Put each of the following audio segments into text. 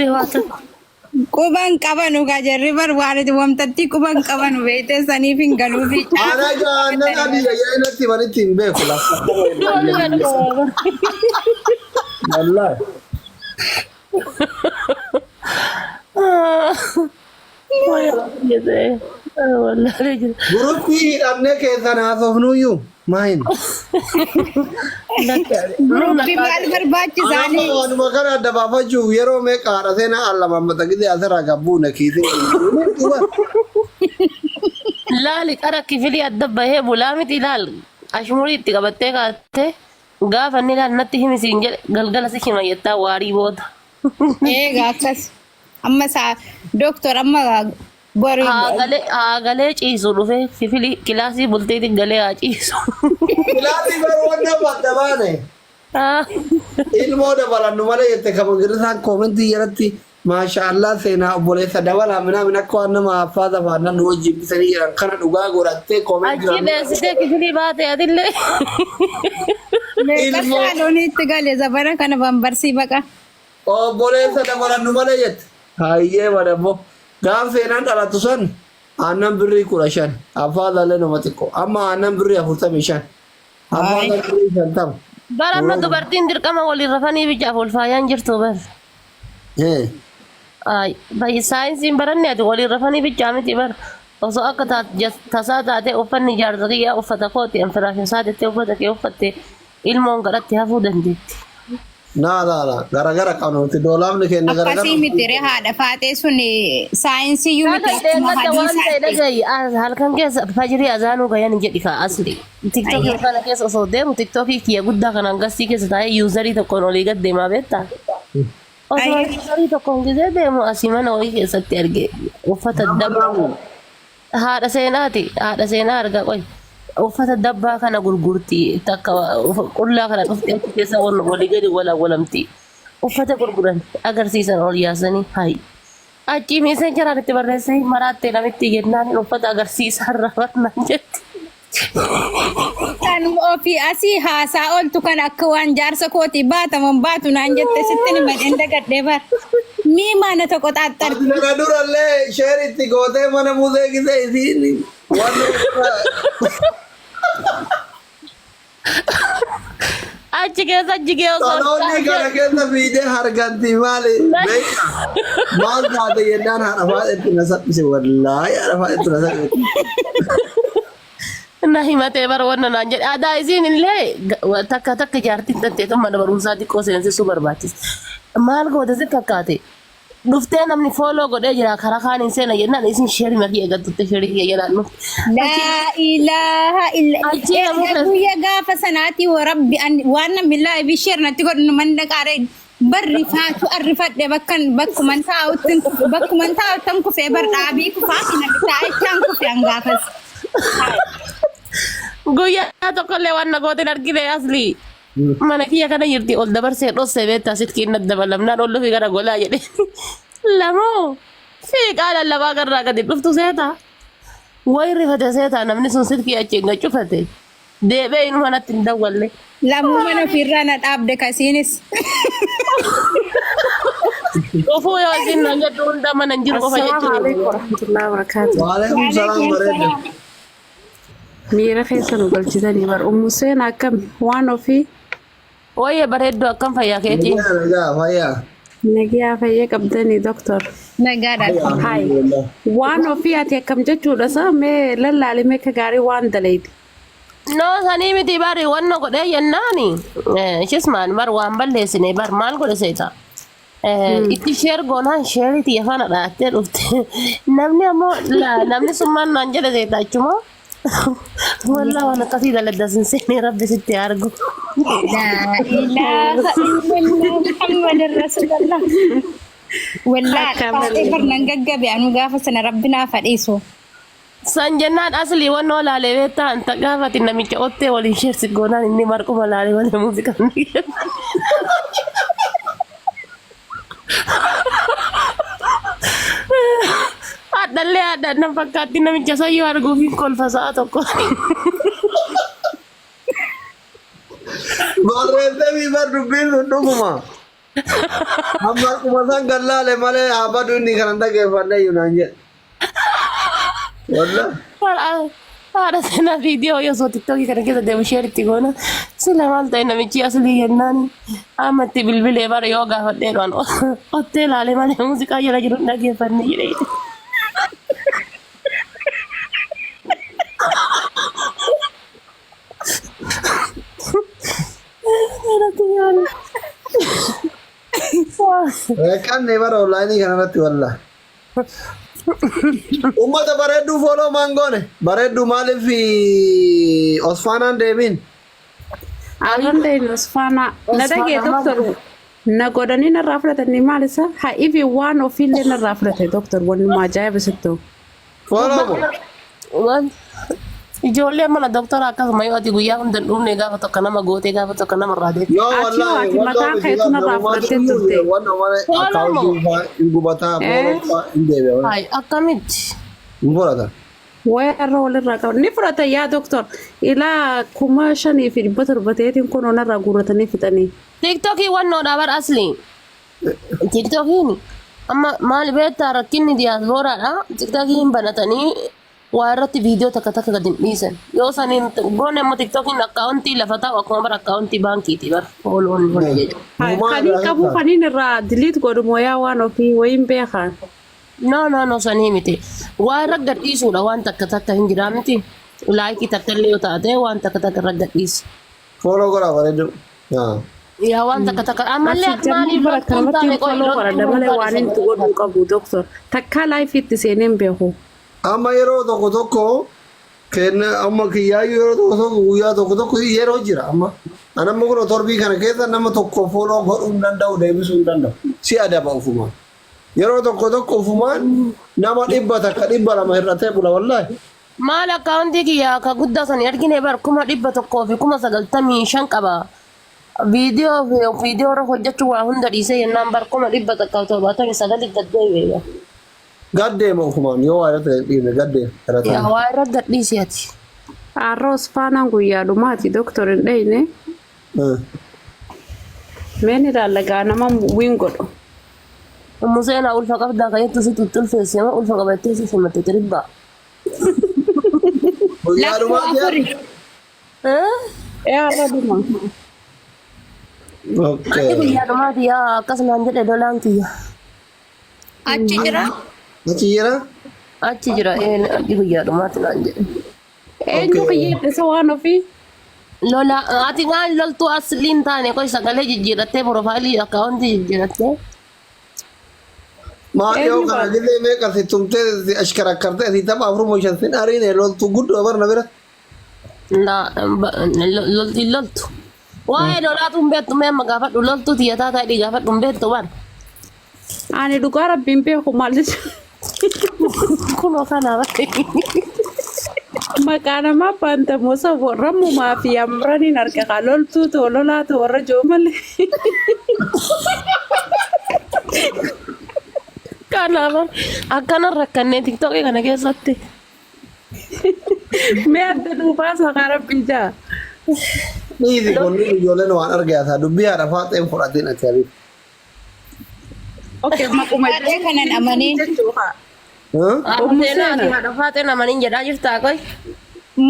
Waa tokko. Quban qabanu gaa jarri bar waan wamtatti quban qabanu beeytee saniif hin galuufi. Ana aannan adii jedhee natti himanitti hin beeku lafa. Wallaahi. Guruppii hidhamnee keessan haasofnuyyuu maayin. Guruppi maal barbaachisaanii? Amma waanuma kana adda baafachuuf yeroo meeqa haadha seenaa al lamaan mata gizee asirraa gabbuune kiisee. Laali qara kifilii adda bahee bulaa miti laal ashmurii itti qabattee kaattee gaafa inni laal natti himi siin jedhe galgala si hima jettaa waarii booda. Eega akkas. Amma isaa dooktor amma bori Haa galee ciisu dhufee kifilii kilaasii bultiitiin galee haa ciisu. Kilaasii garuu wanna badda baane. Ilmoo dabalannu malee jette kama girrisaan koomentii jalatti maasha Allah seenaa obboleessa dabalaa minaamin akka waan nama haffaata faannan nu wajjin bisanii jedhan kana dhugaa godhattee koomentii Achi dheessitee kifilii baate atillee. Meeqa Ilmoo- saaloonii itti gale zabana kana bambarsii baqa. Obboleessa dabalannu malee jette. Hayyee madammoo. Gaaf seenaan dhalatu san aannan birrii 15. Affaa nama xiqqoo. Amma aannan birrii 45. Affaa birrii 50. Bara amma dubartiin dirqama waliin rafanii bichaaf ol faayaan jirtu bar. Ay, bayyi saayinsiin baranne ati waliin rafanii bichaa miti bar. Osoo akka tasaa taatee uffanni jaarsa kiyyaa uffata kooti an firaasha isaa jettee uffata kee uffatte ilmoon gadhatti hafuu dandeetti. Naa laa laa garagara qabna nuti doolaafni keenya garagara. Akkasii miti ree haadha faaxee sun saayinsiyyuu miti akkuma Deeggadda waan ta'e hadiisaatti. dhagayi halkan keessa fajrii azaanuu gayan jedhi kaa asli. Tiktookii kana keessa osoo deemu tiktookii kiyya guddaa kanaan gastii keessa taa'ee yuuzarii tokkoon olii gad deemaa beektaa? Osoo yuuzarii tokkoon gisee deemu asii mana wayii keessatti arge uffata dabbaa haadha seenaati haadha seenaa argaa qoy uffata dabbaa kana gurgurti takka qullaa kana dhufte achi keessa walii gadi walaawwalamti uffata gurguran agarsiisan ol yaasanii hayi achii meesenjaraan itti barreessee maraatte namitti jennaan uffata agarsiisan rafarnaan jetti. Kan ofii asii haasaa ooltu kan akka waan jaarsa kootii baataman baatu naan jette sitti ni madheen dagadhee bar. Mii maana tokko xaaxxarti. Ati kana durallee sheer itti gootee mana musee gisee isiin waan Achi keessa jigee osoo Dhaloonni kana keessa fiidee harganti maali beekta maal taate jennaan haadha faaxetti na salphise wallaahi haadha faaxetti na salphise. Na himatee bara wanna naan jedhe aadaa isiin illee takka takka jaartiin tanteetu mana barumsaa xiqqoo seensisuu barbaachisa. Maal goote si fakkaate? Dhuftee namni fooloo godhee jira karaa kaaniin seena jennaan isin sheerii makii eeggattutte sheerii kiyya jedhaan dhufte. Laa ilaaha illa. Achi Erga namoota guyya gaafa sanaatii warabbi waan namni live share natti godhu man dhaqaare barri faatu arrifadhe bakkan bakkuman taa'utti bakkuman taa'uttan kufee bar dhaabii kufaati namni taa'ichaan kufe an gaafas. Guyyaa tokkollee waan na gooteen argine asli. Mana kiyya kana jirti ol dabarsee dhossee beektaa silkiin na dabalamnaan ol dhufi gara golaa jedhe. Lamoo fiiqaa lallabaa garraa gadi dhuftu seeta. Wayi rifate seeta namni sun silkii achiin gad cufate. Deebi'ee inuma natti hin dawwalle. Lamuu mana ofiirraa na dhaabde kasiinis. Dhufuu yoo isin naan jedhu hunda mana hin jiru qofa Assalaamu jechuudha. alaikum warahmatullahi wabarakatuh. Waalaikum salaam bareeda. Miira keessa nu galchitanii bar ummu seenaa akkami waan ofii Wayye bareedduu akkam fayyaa keetii? Nagaa nagaa fayyaa. Nagiyaa fayya qabdanii doktor. Nagaadha. Hai. Waan ofii ati akkam jechuudha sa mee lallaali mee akka gaarii waan dalayte. No sanii miti bari wanna godhee jennaani shismaan bar waan balleessine bar maal godhe seeta. Itti sheer goonaan sheeritii afaan dhaattee dhufte. Namni ammoo namni sun maal naan jedhe seeta achuma. Wallaa waan akkasii dalagda sin seenee rabbi sitti haa argu. Laa ilaaha illallah Muhammadan Rasulallah. Wallaa Akka faatee malee. barnan gaggabe anu gaafa sana rabbi naaf hadhiisu. San jennaan asli wannoo laalee beektaa anta gaafati namicha ottee waliin sheersi goonaan inni marquma laalee malee muuziqaan ni kenna. Haadhallee haadhaan nan fakkaatti namicha sayyoo arguuf hin kolfa sa'a tokko. Barreeffamii bar dubbiin sun dhuguma. Amma akkuma isaan gallaale malee haa badu inni kana hin dhageeffanne iyyuu naan jedhe. Wallah. Haadha seenaa viidiyoo osoo tiktookii kana keessa deemu sheer itti goona. Sila maal ta'e namichi aslii jennaan amma itti bilbilee bara yoo gaafadhee dhuan ottee laalee malee muuziqaa jala jiru hin dhageeffanne jedhee. Rakkanne bara onlaayinii kanarratti wallah. Uummata bareedduu fooloo maan goone? Bareedduu maaliif Osfaanaan deebiin? Arran deemne Osfaanaa. Na dhagee doktor na godhanii narraa fudhatanii maal isa? Haa ifi waan ofiillee narraa fudhate doktor wanni ajaa'iba sittoo. Follow moo? Waan ijoollee mana doktora akkasuma yoo ati guyyaa hunda hin dhufne gaafa tokko nama gootee gaafa tokko nama irraa deemte. Yoo Ati yoo wallaahi ati walloo mataa miti keetu narraa namumaatu fudhattee iyyuu turte. wanna malee Follow moo? akkaawuntiin faa hin gubataa Eh? fooloo faa hin deebi'a. Hayi akkamitti? Hin fudhatan. Waya irra walirraa qaban. Ni fudhatan yaa doktor. Ilaa 5700 ta'eetiin kunoo narraa guurratanii fixanii. Tiktokii wannoodhaa bar asli. Tiktokiin amma maal beektaa rakkinni diyaaspooraadha. Tiktokiin banatanii waa irratti viidiyoo takka takka gadi hin dhiisan. Yoo saniin goone immoo tiktokiin akkaawuntii lafa taa'u akkuma bara akkaawuntii baankiiti bara ooluun hojii jechuudha. Numaa Kaniin irraa qabu hiikaa. kaniin irraa diliit godhu mooyaa waan ofii wayiin beekaa. No no no sanii miti. Waa irra gad dhiisuudha waan takka takka hin jiraa miti. Laayikii takka illee yoo taate waan takka takka irra gad dhiisi. Follow godhaa bareedduu. Haa. Yaa waan takka takka ammallee Asi ati maaliif jamii bara loltuu hin kanamatti taane qoy follow loltuu godhadha hin malee taane waan inni sagalee godhu hin qabu doktor. Takkaa laayifii itti seenee hin beeku. Amma yeroo tokko tokko kenna amma kiyyaayyuu yeroo tokko tokko guyyaa tokko tokko yeroo jira amma. An amma kun torbii kana keessa nama tokko follow godhuu hin danda'u deebisuu hin danda'u. Si adaba ofumaan. Yeroo tokko tokko ofumaan nama 100 200 hir'atee bula wallaahi. Maal akkaawuntii kiyya ka guddaa sani argine bar 195,000 qaba. Viidiyoo fi viidiyoo irra hojjechuu waa hunda dhiisee jennaan bar 179,000 gad deebi'e bar. Gad deema ofumaan yoo waa irratti gad dhiifne gad deema Yaa hir'ataan. waa irra gad dhiisi ati. Har'a Osfaanaan guyyaa dhumaati doktor hin dheyne. Meen ilaalla gaa nama wiin godhu. Ummu seenaa ulfa qabdaa ka jettu situ itti ulfeesse moo ulfa qabattee si simatte xiribbaa. Guyyaa Lakkuu dhumaati afuri. Eh? Ee har'a dhuma. Okay. Ati guyyaa dhumaati yaa akkas naan jedhe lolaan kiyya. Achi jira. Achi jira? Achi jira een ati guyyaa dhumaati naan jedhe. Eenyu Okay. kiyyeedha isa waan ofii? Lola ati waan loltuu aslii hin taane qoy sagalee jijjiirrattee piroofaayilii akkaawuntii jijjiirrattee. Maa dhiyoo Eenyu kana baate? gillee meeqa si tumtee si ashkarakkartee si tapha afur moo shan sin ariine loltuu guddoo barna bira. La hin loltu. Waa'ee lolaatu hin beektu mee amma gaafadhu loltuu tiyya taataa hidhii gaafadhu hin beektu bar. Ani dhugaa rabbiin beeku maal jechuudha. Kunoo kanaa bakka. Maqaa namaa baantamoo sabo rammumaa fi amraniin arga kaa loltuu too lolaa too warra joo malee. Kanaaf akkana rakkannee tiktookii kana keessatti. Mee adda nuu baasa kaa rabbii jaa. Dhiisi kunniin ijoolleen waan argaataa dubbii haadha faaxeen fudhatiin ati habiib. Okay, maquma Haadha kanan amanee. jechuudha. Huh? Ummu Seenaa ati Seenaa. haadha faaxeen amaniin jedhaa jirtaa qoy.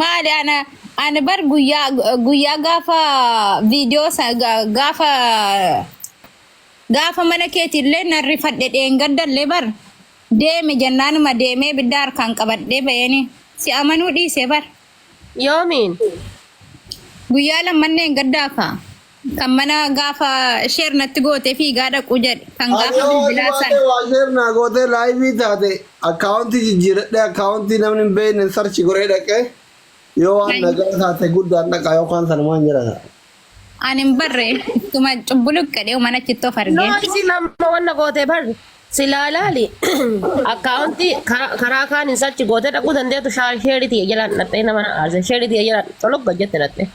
Maali ana ana bar guyyaa guyyaa gaafa viidiyoo gaafa gaafa mana keetillee nan rifadhe dheengaddallee bar deeme jennaanuma deemee ibidda harkaan qabadhee ba'eeni si amanuu dhiise bar Yoomiin? guyyaa lammanneen gaddaafa kan mana gaafa sheer natti gootee fiigaa dhaqu jedhe kan Ani gaafa yoo bilbilaa san baatee waa sheer naa gootee laayivii taate akkaawuntii jijjiiradhee akkaawuntii namni hin beekne sarchi godhee dhaqee yoo waan nagaa taate guddaan dhaqa yookaan sanumaan jedha. Ani hin barre ittuma cubbuluqqadhee mana achitti of No, argee. isin amma wanna gootee barri. Silaa laali akkaawuntii karaa kaan hin sarchi gootee dhaquu dandeetu sheerii tiyya jalaan dhaqxee nama na aarse sheerii tiyya jalaan tologga jette dhaqxee.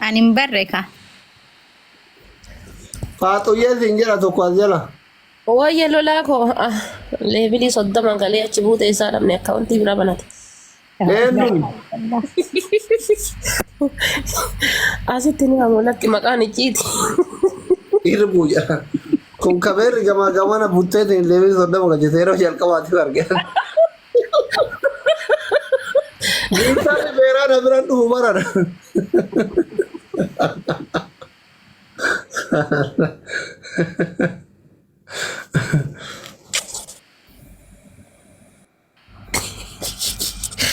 Ani hin barre ka. Faaxuyyee siin jedha tokko as jala. Wayya lolaa koo leevilii 30 galee achi buutee isaa dhabne akkaawuntii biraa banate. Eenyuun? Asitti ni hamu lakki maqaan icciiti. Irbuu jedha. Kun kabeerri gamaa gamana butteetiin leebii 30 galchite yeroo jalqabaatiif argina. Giiftaan beeraa na biraan dhufu barana.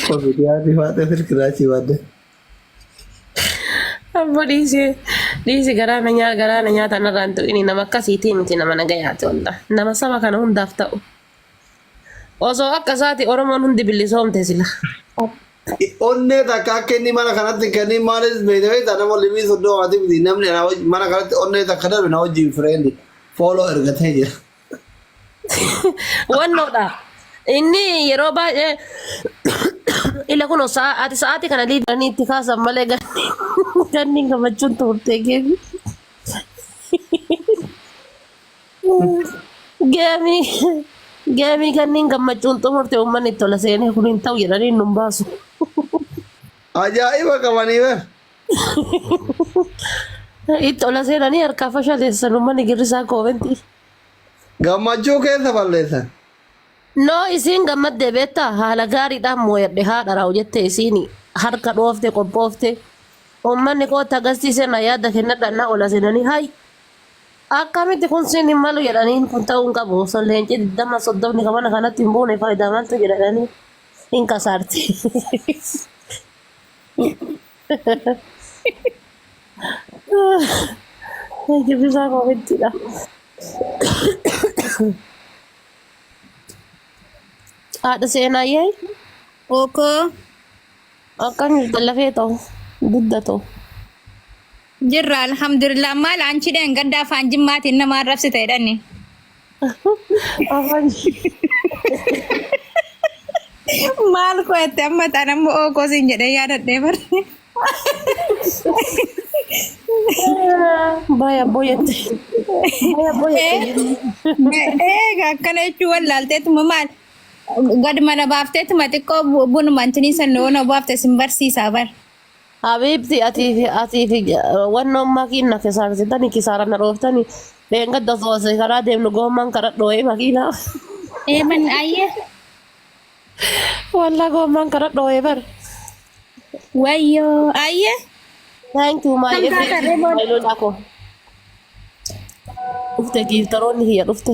Komidiyaanii baatee silkiraachii baadde. Abbo dhiisi dhiisi, garaa na nyaa, garaa na nyaata, narraa hin tuqini. Nama akkasiitii miti, nama nagayaati wallah, nama saba kana hundaaf ta'u. Osoo akka isaati Oromoon hundi bilisoomte sila. Onnee takka akka inni mana kanatti hin kennin. Maalis beekte? Beektaa, nama limii 30 miti namni mana kanatti onnee takka darbe na wajjin friend follow ergatee jira. Wannoodha. Inni yeroo baay'ee ila kun ati sa'aatii kana liidanii itti kaasan malee ganni ganni gammachuun turtee geemi. Geemii geemii ganniin gammachuun xumurte, uummanni itti tola seenee kun hin ta'u jedhanii nun baasu. Ajaa'iba qabanii bar. Itti tola seenanii harkaa fashaleessan uummanni girrisaa koomentii. Gammachuu keessa balleessan. No, isiin gammaddee beektaa, haala gaariidhaan mooyadhe haadha raa'u jette, isiin harka dhoofte qophoofte. Uummanni koota agarsiisee na yaada kennadha na ola seenanii hay akkamitti kun siin hin malu jedhanii, kun ta'uu hin qabu, osoo leenci 20 30 kamana kanatti hin buune faayidaa maaltu jira jedhanii hin kasaarti. Girrisaa koomentiidha. Haadha seenaa yee. Okoo. Akkam jirta lafee ta'u dugda ta'u? Jirra, alhamdulillah. Maal anchi dheen gadda afaan Jimmaatiin nama arrabsite jedhani. Afaan Maal ko'ette amma ta'an amma ookoo siin jedhee yaadadhee bar. Baaya booyette. Baaya booyette. Eega akkana jechuun wallaalteetuma maal gad mana baafteetuma xiqqoo bunuma intinii san oona baafte sin barsiisaa bar. Habiibti, atii fi wannoon makiina kisaarsitani, kisaara na dhooftani. Dheengadda osoo asii karaa deemnu goommaan karaa dhoo'ee makiinaa. Eeman ayyee. Wallaa goommaan karaa dhoo'ee bar. Wayyoo ayyee. Thank you my Kam taata everything remote? my lola ko. Dhufte, giiftaroonni kiyya dhufte.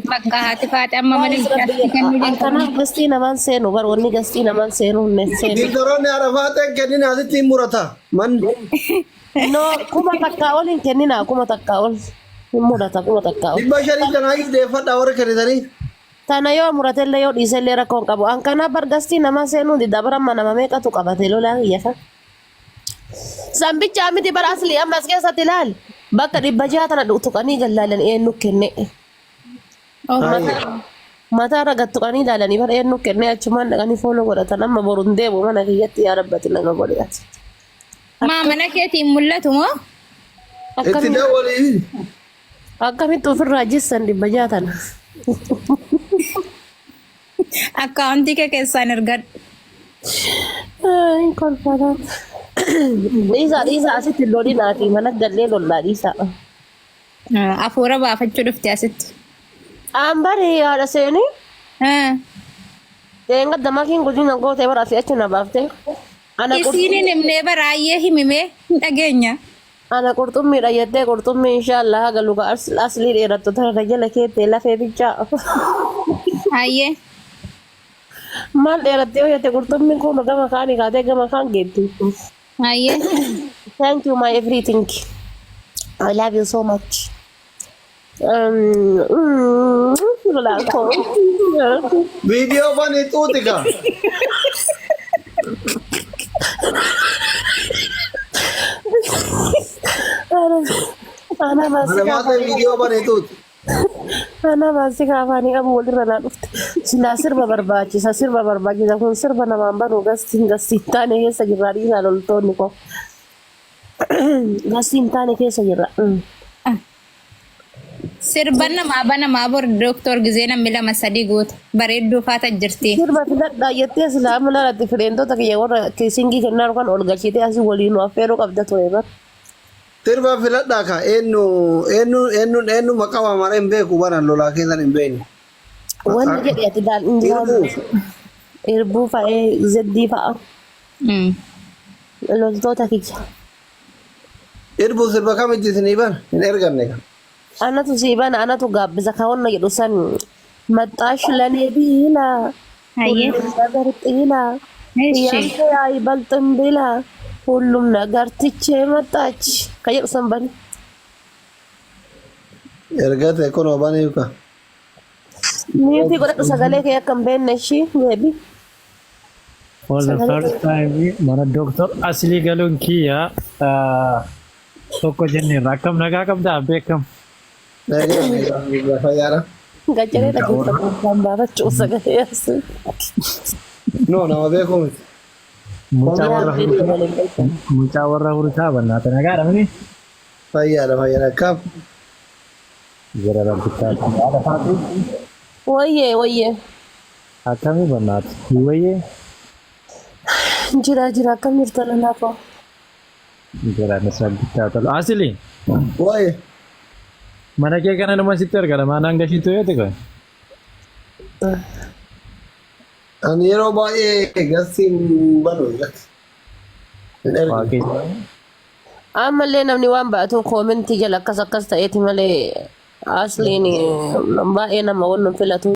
Bakka haati faate amma malee jaarsi kennuu jalqaban. Kanaaf gastii namaan seenu bar, wanni gastii namaan seenu hin seenu. Giiftaroonni arafaateen kennin asitti hin murata. Manni. No, 1000 ol hin kenninaa, 1000 ol hin murata, 1000 ol. 500 tanaayyuu deeffadhaa warra kennitanii. Tana yoo muratellee yoo dhiisellee rakkoo hin qabu. An kanaaf bar gastii namaa seenuu dida bara amma nama meeqatu qabate lolaa kiyya kan. Sambicha miti bara asli amma as keessatti ilaali. Bakka 600 tana tuqanii gallaalan eenyu kenne. Mataa irra gad tuqanii ilaalanii bara eenyu kenne, achumaan dhaqanii follow godhatan. Amma boru hin deemu mana kiyyatti, yaa rabbati nama godhe ati. Maa mana keetiin mul'atu moo? Itti dawwalii. Akkamitti ofirraa jissan 600 tana? Akkaawuntii kee keessaan ergadhu. Ay, kolfata. Dhiisaa dhiisaa, asitti lolinaa fi mana gallee lollaa, dhiisaa. Afuura baafachuu dhufte asitti. Aan bari haadha seenii. Dheengadda makiin guddina gootee bara asii achi na baaftee. Ana Isiin qurxummii hin himnee baraayyee himimee hin dhageenya. Ana qurxummiidha jettee, qurxummii inshaallah haga luka aslii dheerattu tana jala keettee lafee bichaa. Ayyee. Maal dheerattee yoo jette, qurxummiin kun gama kaanii kaatee gama kaan geetti. Ayyee. Thank you my everything. I love you so much. Lolaakoo. Viidiyoo bani xuuxi kaa. Ana maasikaa Arafaateen viidiyoo bani xuuxi. Ana maasikaa afaanii qabu walirra naa dhufte. Silaa sirba barbaachisa, sirba barbaachisa, kun sirba namaan banu. Gastiin gastiin taane keessa jirra, dhiisaa loltoonni koo. Gastiin taane keessa jirra. Sirban namaa banamaa bor dooktor gizee namni lama sadii guuta. Bareedduu faata jirti. Sirba filadhaa jettee silaa amma laalatti fireentota kiyya warra singii kennaa kan ol galchitee asii waliin nu affeeruu qabda ture bar. Sirba filadhaa ka eenyu eenyu eenyu eenyu maqaa waamara hin beeku baran lolaa keessan hin beekne. Wanni jedhe ati daal Irbuu. Irbuu fa'ee zeddii fa'a loltoota kiyya. Irbuu sirba kamitti isinii bana hin erganne ka. Anatu sii bana, anatu gaabbisa ka wanna jedhu san maxxaash lanee biila Hayyee. ሁሉም ነገር ጤና Eshi. ያንተ አይበልጥም ብላ ሁሉም ነገር ትቼ መጣች ka jedhu san bani. Ergate kunoo baniif ka. Mute godhadhu sagalee kee akka hin beekne ishii beebi. For the first time mana Doctor Aslii galuun kiyya tokko jenneerra. Akkam nagaa qabdaa beekam? Nagaa fayyaadha. Gajjaree dhaggeeffatu baafachuu sagalee asii. No, nama beeku miti. Mucaa warra hurtaa mucaa warra hurtaa bannaata nagaadha mini? Fayyaadha fayyaadha akkam. Jira rabbittaa haadha faatu. Wayyee wayyee. Akkamii bannaatu? Wayyee. Jira jira, akkam jirta lalaafoo? Jira anis rabbittaa tolu. Asli Waa'ee. mana kee kana nama sitti argama maanaan gashiitu yoo ta'e. Ani yeroo baay'ee gastiin banu irratti. Hin ergine. Ammallee namni waan ba'atu comment jala akkas akkas ta'eeti malee asliin baay'ee nama wannan filatu.